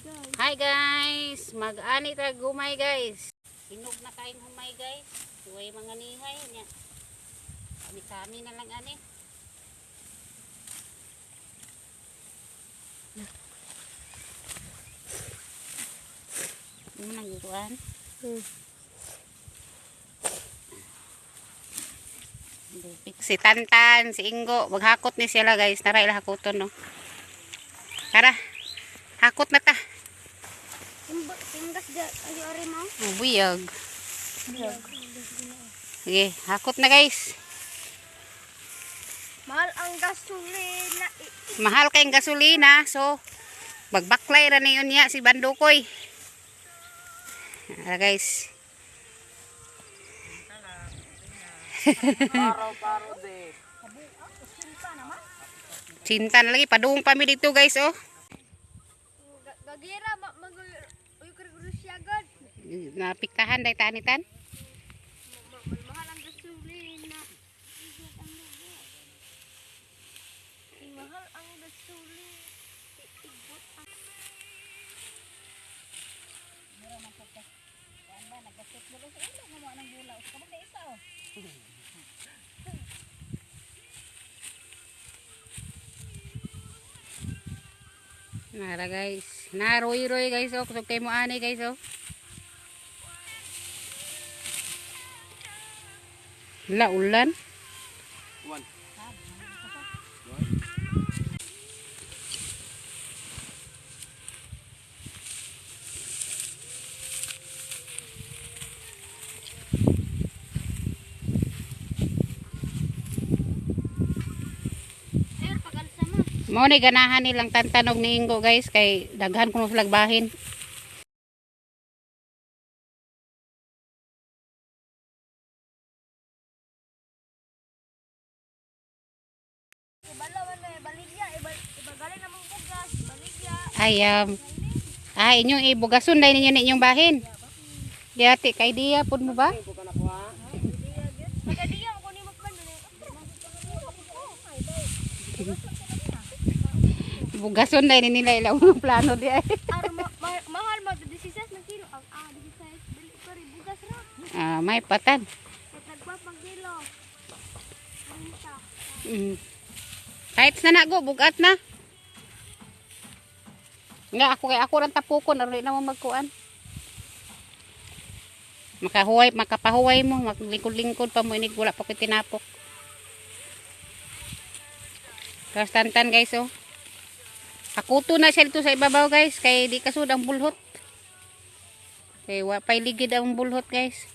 Hi guys, mag-ani ta gumay guys. Hinog na kayong humay guys. Huwag mga nihay niya. Kami-kami na lang ani. Ano nang gituan? Si Tantan, si Ingo, maghakot ni sila guys. Tara ila hakoton no. Tara. Hakot na ta. Tinggas dyan. Ay, ari mo. Oh, buyag. Sige, hakot na guys. Mahal ang gasolina. Mahal kayong gasolina, so magbaklay ra niyon niya si Bandukoy. Tara guys. Cinta na lagi padung pa mi dito guys oh. Gagira, mag... Uy, kurusya god. Napiktahan day tanitan. Mahal ang gasolina. Mahal ang gasolina. Igbot ang... Nara guys. Naroy-roy guys oh. Kusog kay mo ani guys oh. La ulan. One. Ayun, pagalsa mo. Mao ni ganahan nilang tantanog ni Ingo guys kay daghan kuno sila bahin. Ibalawan na, baligya. Ibagaling na mong bugas. Baligya. Ay ay inyong ibugason dai ninyo ninyong bahin. Diati kay diya pud mo ba? Magadiya mo kunin mo pa nun. Bugason dai ni nila ilang mga plano di ay. Aro, mahal mo. 16 na kilo. Ang 16. Dili pa rin. Bugas ra. Ah, may patan. At nagpapang kilo. 30. Kahit na nago, bugat na. Nga ako kay ako rang tapukon aron di na mo magkuan. Makahuway, makapahuway mo, maglingkod-lingkod pa mo inig wala pa ko'y tinapok. Tapos tantan guys oh. Hakuto na siya dito sa ibabaw guys kay di kasud ang bulhot. Kay wa pay ligid ang bulhot guys.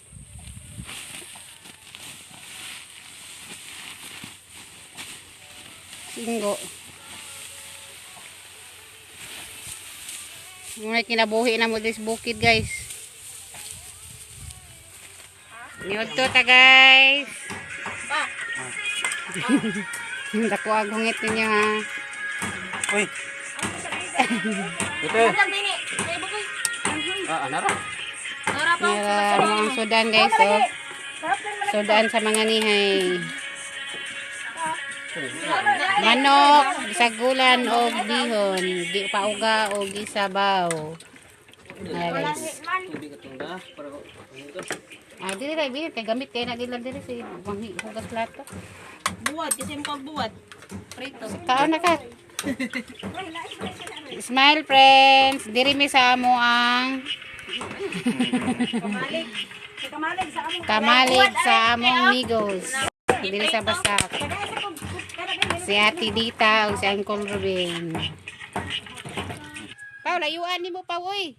Singgo. May kinabuhi na mo this bukid guys. Niodto ta guys. Dako ang hungit ninyo ha. Uy. Ito. Ah, anara. Meron mo ang sudan guys oh. Sudan sa mga nihay. Manok, sagulan og bihon, di pauga og gisabaw. Ayan, guys. Tubig atong da para ito. Ah, dili ra bihon kay gamit kay na dili diri si hugas plato. Buwad, kasi yung pagbuwad. Prito. Kaon na ka. Smile friends, diri mi sa amo ang Kamalig sa among migos. Diri sa Basak. Si Ate Dita o si Uncle Ruben. Pau, layuan nimo pa oy.